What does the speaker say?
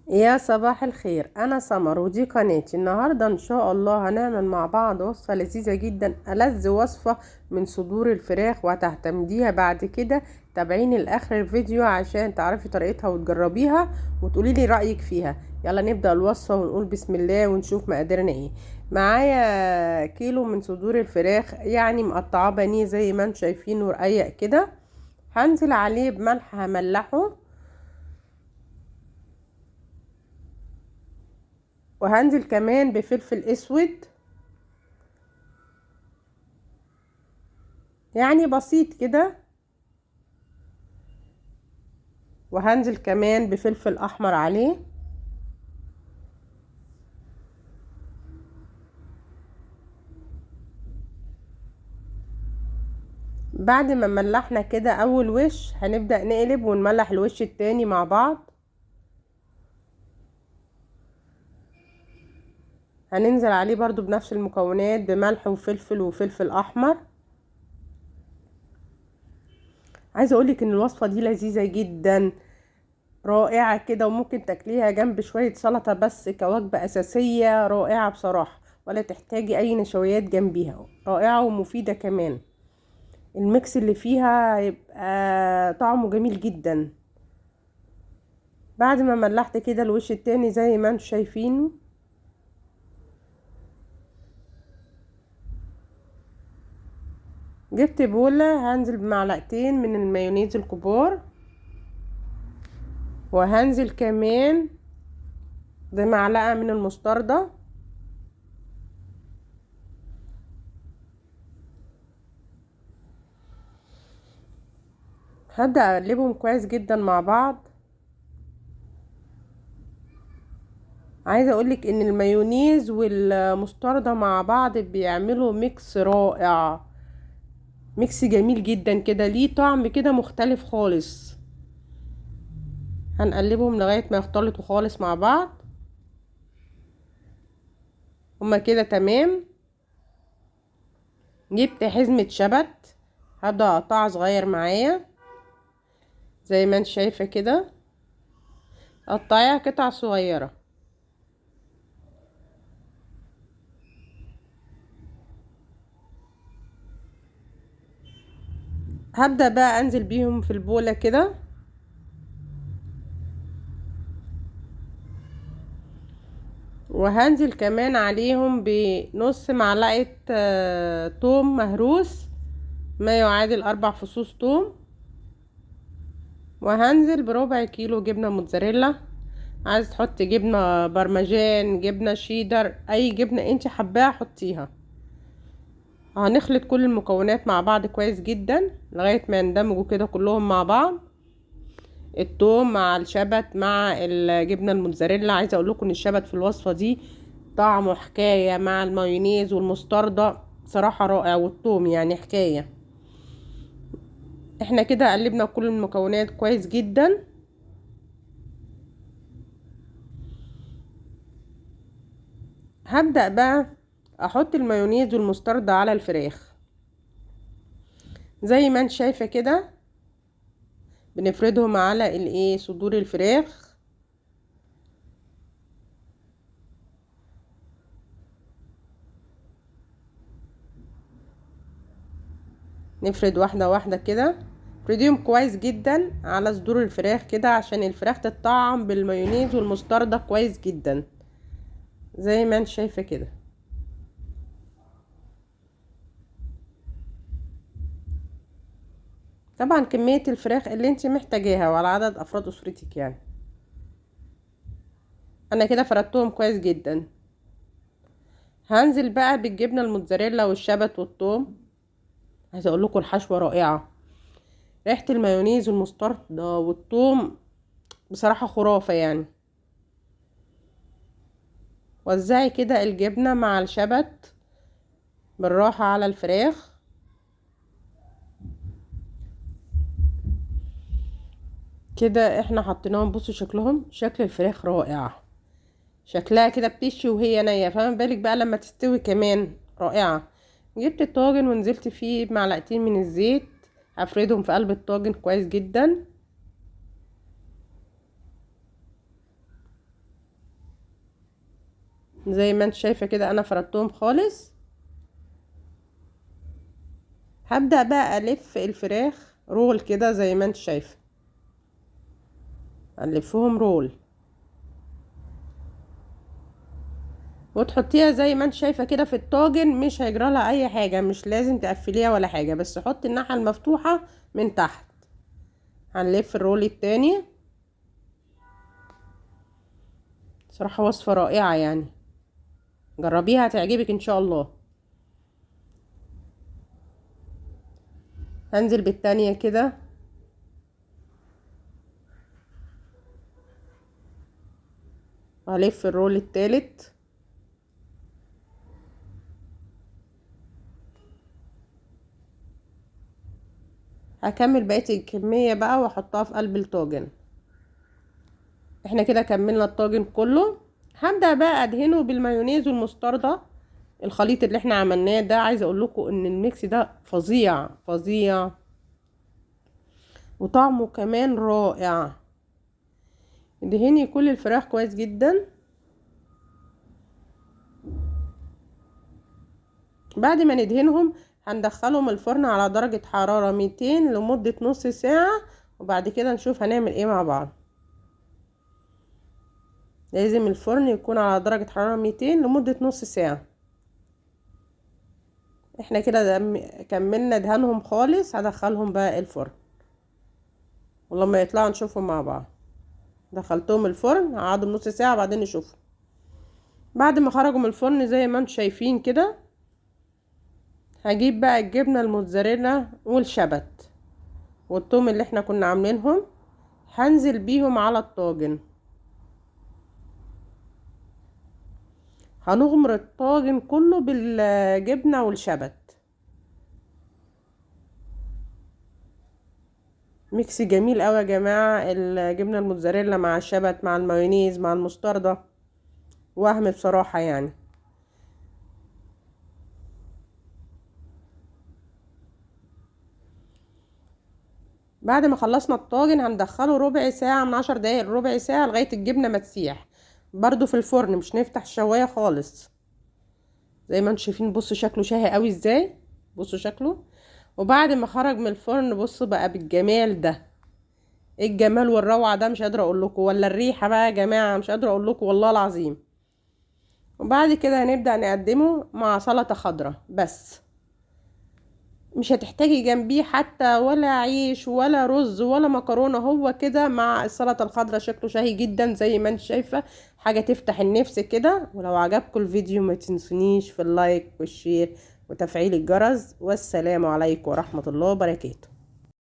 يا صباح الخير، انا سمر ودي قناتي. النهارده ان شاء الله هنعمل مع بعض وصفه لذيذة جدا، ألذ وصفه من صدور الفراخ وهتعتمديها بعد كده. تابعيني لاخر الفيديو عشان تعرفي طريقتها وتجربيها وتقولي لي رايك فيها. يلا نبدا الوصفة ونقول بسم الله ونشوف مقاديرنا ايه. معايا كيلو من صدور الفراخ، يعني مقطعاه بانيه زي ما انتم شايفين ورقيق كده. هنزل عليه بملح، هملحه، وهنزل كمان بفلفل اسود، يعني بسيط كده، وهنزل كمان بفلفل احمر عليه. بعد ما ملحنا كده اول وش هنبدأ نقلب ونملح الوش التاني مع بعض. هننزل عليه برضو بنفس المكونات، بملح وفلفل وفلفل احمر. عايزه اقولك ان الوصفة دي لذيذة جدا، رائعة كده، وممكن تاكليها جنب شوية سلطة بس كوجبه اساسية. رائعة بصراحة، ولا تحتاجي اي نشويات جنبيها. رائعة ومفيدة كمان. ال mix اللي فيها يبقى طعمه جميل جدا. بعد ما ملحت كده الوش التاني زي ما انتم شايفين، جبت بولة هنزل بمعلقتين من المايونيز الكبار، وهنزل كمان بمعلقة من المستردة، هبدأ اقلبهم كويس جدا مع بعض. عايزة اقولك ان المايونيز والمستردة مع بعض بيعملوا mix رائع، mix جميل جدا كده، ليه طعم كده مختلف خالص. هنقلبهم لغاية ما يختلطوا خالص مع بعض. هما كده تمام. جبت حزمة شبت هبدأ اقطعها صغير معايا زي ما انت شايفة كده، قطعيها قطع صغيرة. هبدأ بقى انزل بيهم في البولة كده. وهنزل كمان عليهم بنص معلقة توم مهروس، ما يعادل 4 فصوص توم. وهنزل بربع كيلو جبنة موتزاريلا. عايز تحطي جبنة برمجان، جبنة شيدر، اي جبنة انت حباها حطيها. هنخلط كل المكونات مع بعض كويس جدا لغاية ما يندمجوا كده كلهم مع بعض، التوم مع الشبت مع الجبنة الموتزاريلا. عايزة اقول لكم ان الشبت في الوصفة دي طعمه حكاية مع المايونيز والمستردة، صراحة رائع، والتوم يعني حكاية. احنا كده قلبنا كل المكونات كويس جدا. هبدأ بقى احط المايونيز والمستردة على الفراخ زي ما انت شايفة كده، بنفردهم على صدور الفراخ. نفرد واحدة واحدة كده، افرديهم كويس جدا على صدور الفراخ كده عشان الفراخ تتطعم بالمايونيز والمستردة كويس جدا زي ما انت شايفة كده. طبعا كمية الفراخ اللي انت محتاجاها وعلى عدد افراد اسرتك يعني. انا كده فردتهم كويس جدا. هنزل بقى بالجبنة الموتزاريلا والشبت والثوم. عايزة اقول لكم الحشوة رائعة، ريحة المايونيز والمستردة والثوم بصراحة خرافة يعني. وزعي كده الجبنة مع الشبت بالراحة على الفراخ. كده احنا حطيناهم، بصوا شكلهم، شكل الفراخ رائع، شكلها كده بتشي وهي نية، فما بالك بقى لما تستوي كمان رائعة. جبت الطاجن ونزلت فيه بمعلقتين من الزيت، هفردهم في قلب الطاجن كويس جدا. زي ما انت شايفة كده انا فردتهم خالص. هبدأ بقى الف الفراخ roll كده زي ما انت شايفة، الفهم roll وتحطيها زي ما انت شايفة كده في الطاجن، مش هيجرى لها اي حاجة، مش لازم تقفليها ولا حاجة، بس حطي الناحية المفتوحة من تحت. هنلف ال roll التاني. صراحة وصفة رائعة يعني، جربيها هتعجبك ان شاء الله. هنزل بالتانية كده. هلف الرول التالت. هكمل بقية الكمية بقى واحطها في قلب الطاجن. احنا كده كملنا الطاجن كله. هبدأ بقى ادهنه بالمايونيز والمستردة، الخليط اللي احنا عملناه ده. عايزه اقول لكم ان ال mix ده فظيع فظيع، وطعمه كمان رائع. ادهني كل الفراخ كويس جدا. بعد ما ندهنهم هندخلهم الفرن على درجة حرارة 200 لمدة نص ساعة، وبعد كده نشوف هنعمل ايه مع بعض. لازم الفرن يكون على درجة حرارة 200 لمدة نص ساعة. احنا كده كملنا دهنهم خالص، هدخلهم بقى الفرن، ولما يطلعوا نشوفهم مع بعض. دخلتهم الفرن هقعدوا نص ساعة بعدين نشوفهم. بعد ما خرجوا من الفرن زي ما انتم شايفين كده، هجيب بقى الجبنة الموتزاريلا والشبت والثوم اللي احنا كنا عاملينهم، هنزل بيهم على الطاجن. هنغمر الطاجن كله بالجبنة والشبت. mix جميل قوي يا جماعة، الجبنة الموتزاريلا مع الشبت مع المايونيز مع المستردة، وهم بصراحة يعني. بعد ما خلصنا الطاجن هندخله ربع ساعة، من 10 دقايق لربع ساعة، لغاية الجبنة ما تسيح، برضو في الفرن، مش نفتح الشواية خالص. زي ما انتم شايفين بصوا شكله شهي قوي ازاي، بصوا شكله. وبعد ما خرج من الفرن بصوا بقى بالجمال ده، ايه الجمال والروعة ده، مش قادرة اقول لكم، ولا الريحة بقى يا جماعة، مش قادرة اقول لكم والله العظيم. وبعد كده هنبدأ نقدمه مع سلطة خضراء بس، مش هتحتاجي جنبيه حتى ولا عيش ولا رز ولا مكرونة، هو كده مع السلطة الخضراء شكله شهي جدا زي ما انت شايفة، حاجة تفتح النفس كده. ولو عجبكم الفيديو ما تنسونيش في ال like وال share وتفعيل الجرس، والسلام عليكم ورحمة الله وبركاته.